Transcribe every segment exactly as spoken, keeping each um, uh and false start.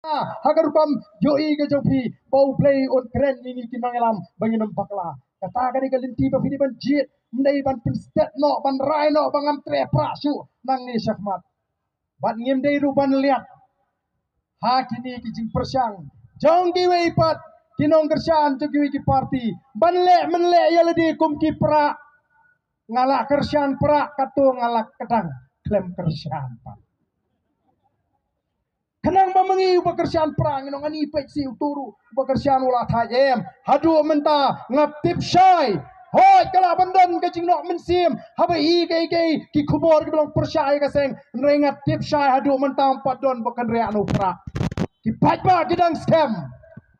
Ha ka rukom ïohi ka jong phi ba U Blei un kren ïa ngi ki nongïalam ba ngin ym bakla. Kata ka dei ka lynti ba phi dei ban jied, ym dei ban pynstet noh, ban rai noh ba ngam treh prah shuh nangne shakhmat. Bad ngim dei ruh ban liat ha kine ki jingpyrshang jong kiwei pat ki nongkyrshan jong kiwei ki party ban leh mynleh ïa lade kum ki prah. Nga la kyrshan prah, kato nga la kdang khlem kyrshan pat. Khnang ba ma ngi uba kyrshan prah, ngi ong ani peit shi uto ruh uba kyrshan u la thait, em. Haduh mynta nga tip shai. Hooid, ka lah ban don ka jingnoh mynsiem haba i kaei kaei ki khubor kiba long pyrshah ïa ka seng. Hynrei nga tip shai haduh mynta ym pat don ba kynriah na u prah. Ki paidbah ki dang skhem.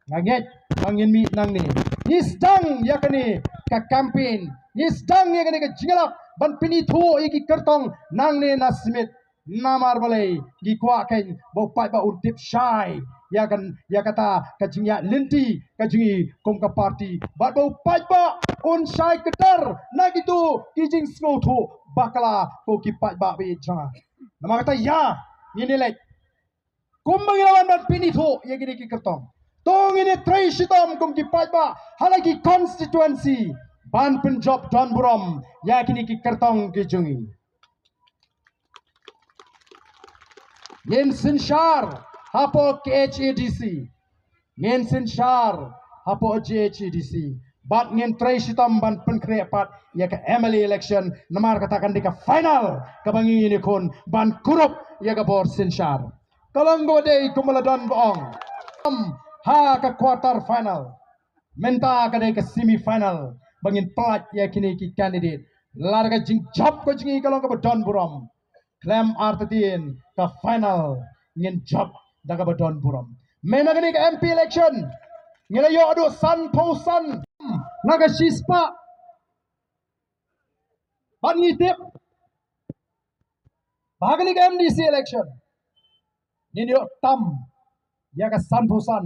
Nga ngeit ba ngin mih nangne. Ngi sdang ïa kane ka campaign, ngi sdang ïa kane ka jingïalap ban pynithuh ïa ki kyrtong nangne na Smit. Namar balei? Ngi kwah kein ba u paidbah un tip shai ïa kan, ïa kata ka jingïaid lynti ka jong ngi kum ka party, bad ba u paidbah un shai kdar na kito ki jingsngewthuh bakla ko ki paidbah ba ïeit jong nga. Namar kata ïa ngin ïaleit kumba ngi la wan ban pynithuh ïa kine ki kyrtong. To ngin ïatrei shitom kum ki paidbah ha la ki constituency ban pynjop don burom ïa kine ki kyrtong ki jong ngi. Ngin synshar hapoh K H A D C, ngin synshar hapoh J H A D C, bad ngin trei shitom ban pynkhreh pat ïa ka M L A election. Namar kata kan dei ka final kaba ngi ngin ïakhun ban kurup ïa ka bor synshar. Ka long kaba dei kumba la don ba ong, um, ha ka quarter final. Mynta ka dei ka semi final ba ngin pynlait ïa kine ki candidate. Lada ka jingjop ka jong ngi ka long kaba don burom, khlem artatien ka final ngin jop da kaba don burom. Mynta kane ka M P election ngi la ïoh haduh sanphew san na ka shispah. Bad ngi tip ba ha kane ka M D C election ngin ïoh tam ïa ka sanphew san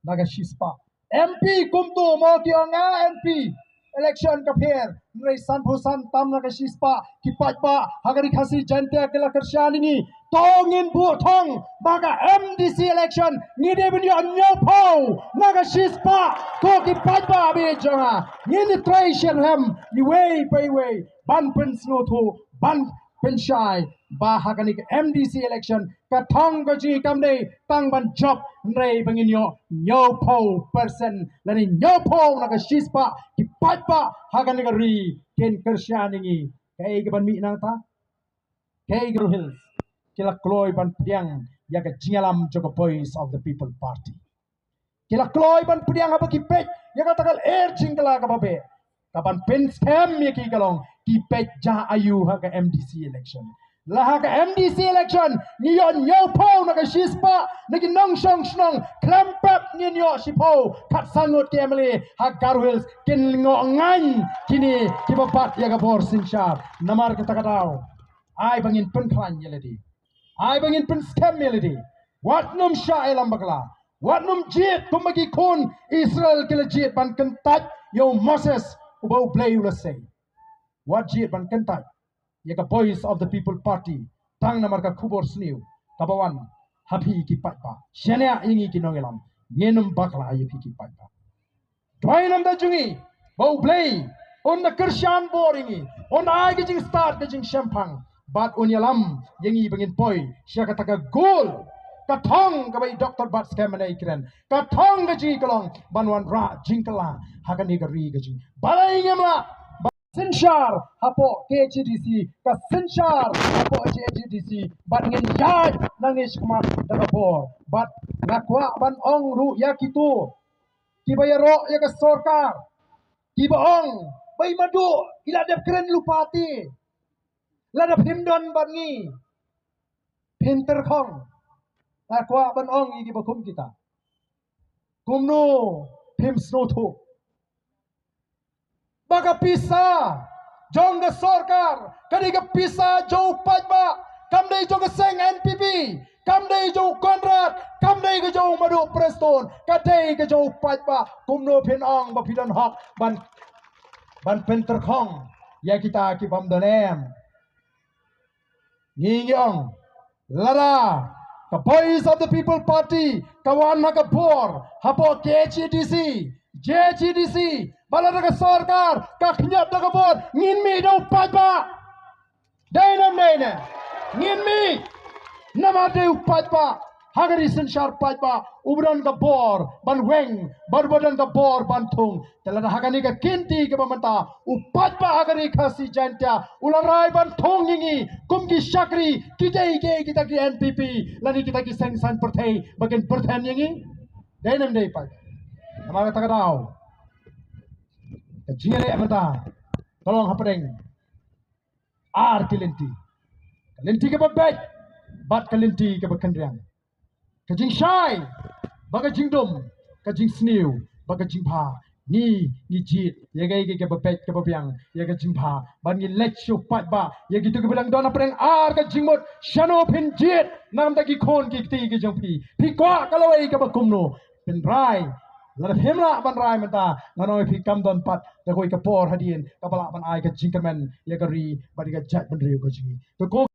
na ka shispah. M P kumto mo ki ong, ah, M P election ka pher, hynrei sanphew san tam na ka shispah. Ki paidbah ha ka Ri Khasi Jaiñtia ki la kyrshan ïa ngi. To ngin buh thong ba ka M D C election ngi dei ban ïoh hynñiewphew na ka shispah. Ko ki paidbah ba ïeit jong nga, ngin ïatrei shitrhem iwei pa iwei ban pynsngewthuh, ban pynshai ba ha kane ka M D C election ka thong ka jong ngi kam dei tang ban jop, hynrei ba ngin ïoh hynñiewphew percent lane hynñiewphew na ka shispah ki paidbah ha kane ka ri kin kyrshan ïa ngi. Kaei kaban mih nangta? Kaei ka Garo Hills ki la kloi ban pdiang ïa ka jingïalam jong ka Voice of the People Party. Ki la kloi ban pdiang haba ki peit ïa kata ka lyer jingkylla kaba beh. Kaban pynskhem ïa ki ka long ki peit jia aiu ha ka M D C election. La ha ka M D C election ngi ïoh hynñiewphew na ka shispah na ki nongshong shnong, khlem pep ngin ïoh shiphew khatsan ngut ki M L A ha Garo Hills. Kin lyngngoh ngaiñ kine kiba bat ïa ka bor synshar. Namar kata ka daw ai ba ngin pynkhlaiñ ïa lade, ai ba ngin pynskhem ïa lade. Wat nym shah ïalam bakla. Wat nym jied kumba ki khun Israel ki la jied ban kyntait ïa u Moses uba U Blei u la sei. Wat jied ban kyntait ïa ka Voice of the People Party tang namar ka khubor sniew kaba wan ha phi ki paidbah. Shaniah ïa ngi ki nongïalam, ngin ym bakla ïa phi ki paidbah. Duwai namar jong ngi ba U Blei un da kyrshan bor ïa ngi, un ai ka jingstad ka jingshemphang bad un ïalam ïa ngi ba ngin poi sha kata ka goal, ka thong kaba i Doctor Batskhem mynne i kren. Ka thong ka jong ngi ka long ban wanrah jingkylla ha kane ka ri ka jong ngi. Balei ngim lah synshar hapoh K H A D C, ka synshar hapoh J H A D C, bad ngin ïaid nangne shakhmat da ka bor. Bad nga kwah ban ong ruh ïa kito kiba ïaroh ïa ka sorkar, kiba ong ba i Madu i la dep kren lypa te, lada phim don bad ngi phin tyrkhong. Nga kwah ban ong ïa kiba kum kita, kumno phim sngewthuh ba ka pisa jong ka sorkar ka dei ka pisa jong u paidbah, kam dei jong ka seng N P P, kam dei jong u Conrad, kam dei ka jong u Madu Prestone, ka dei ka jong u paidbah. Kumno phin ong ba phi don hok ban, ban pyntyrkhong ïa kita ki bym don, em? Ngi ngi ong lada Ka Voice of the People Party ka wan ha ka bor hapoh K H A D C, J H A D C, ba lada ka sorkar ka khñiot da ka bor, ngin mih da u paidbah. Dei ne em dei ne? Ngin mih. Namar dei u paidbah, ha ka ri synshar paidbah, uba don ka bor ban weng, bad uba don ka bor ban thung. Te lada ha kane ka kynti kaba mynta, u paidbah ha ka ri Khasi Jaiñtia u la rai ban thung ïa ngi kum ki shakri, ki dei ki, kita ki N P P lane kita ki seng saiñ pyrthei ba kin pyrthen ïa ngi? Dei ne em dei paidbah? Namar kata ka daw ka jingïaleh mynta ka long hapdeng ar ki lynti. Ka lynti kaba beit bad ka lynti kaba kynriang. Ka jingshai bad ka jingdum, ka jingsniew bad ka jingbha. Ngi, ngi jied ïa kaei kaei kaba beit kaba biang ïa ka jingbha, bad ngi leit sha u paidbah ïa kito kiba dang don hapdeng ar ka jingmut. Shano phin jied? Namar ki khun ki kti ki jong phi. Phi kwah ka lawei kaba kumno? Phin rai. Lada phim lah ban rai mynta, ngan ong ïa phi kam don pat da kawei ka por hadien kaba lah ban ai ka jingkyrmen ïa ka ri bad ïa ka jaitbynriew ka jong ngi. Te ko